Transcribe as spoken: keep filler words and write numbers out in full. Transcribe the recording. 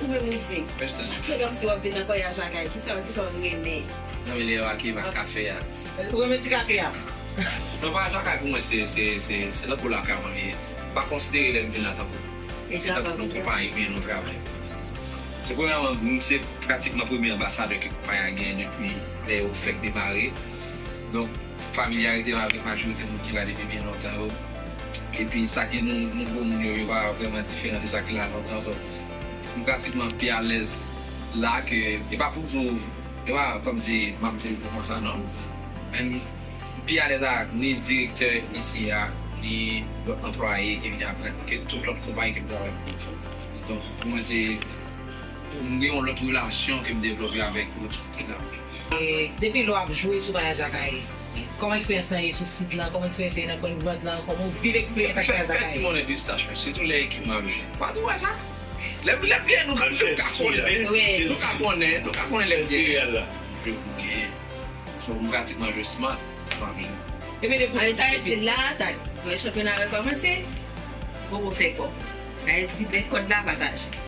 Ou menm ou di, Mèsi. Chak lè kòmsi w ap vin nan Vwayaj Lakay, kisa, kisa w renmen? Nan milye a ki ba kafe a. Ou renmen ti kafe a? Non, Vwayaj Lakay pou mwen se se se se tankou lakay mwen li ye. M pa konsidere lè m vin la tankou se tankou nou konpayi oubyen nou travay. Se premyèman, m se pratikman premye anbasadè ke konpayi a genyen depi lè yo fèk demare. Donk, familyarite m avèk majorite moun ki la depi byen lontan yo. Epi sa ki nou nouvo moun yo, yo pa vrèman diferan de sa ki la lontan. So, m pratikman pi alèz la ke, e pa pou di w, e pa kòmsi m ap di l konsa non. Men m pi alèz ak ni direktè isi a, ni lòt anplwaye ki vini apre, ke tout lòt konpayi ke m travay pou yo. Donk, pou mwen se, m gen yon lòt relasyon ke m devlope avèk yo ki la. E depi lè w ap jwe sou Vwayaj Lakay, kòman eksperyans lan ye sou sit lan? Kòman eksperyans lan ye nan pwen vant lan? Kòman w viv eksperyans ak Vwayaj Lakay? Fè ti monnen pistach, men sitou lè ekip mwen ap jwe. Pa tou wè sa? Lè lè byen nou ka konnen. Nou ka konnen, nou ka konnen lè byen. Jwe pou genyen. So, m pratikman jwe smart. Epi depi sa vle di la, ta wè chanpyona rekòmanse. Bobo fè kòb. Sa vle di bèk kòd la pataje.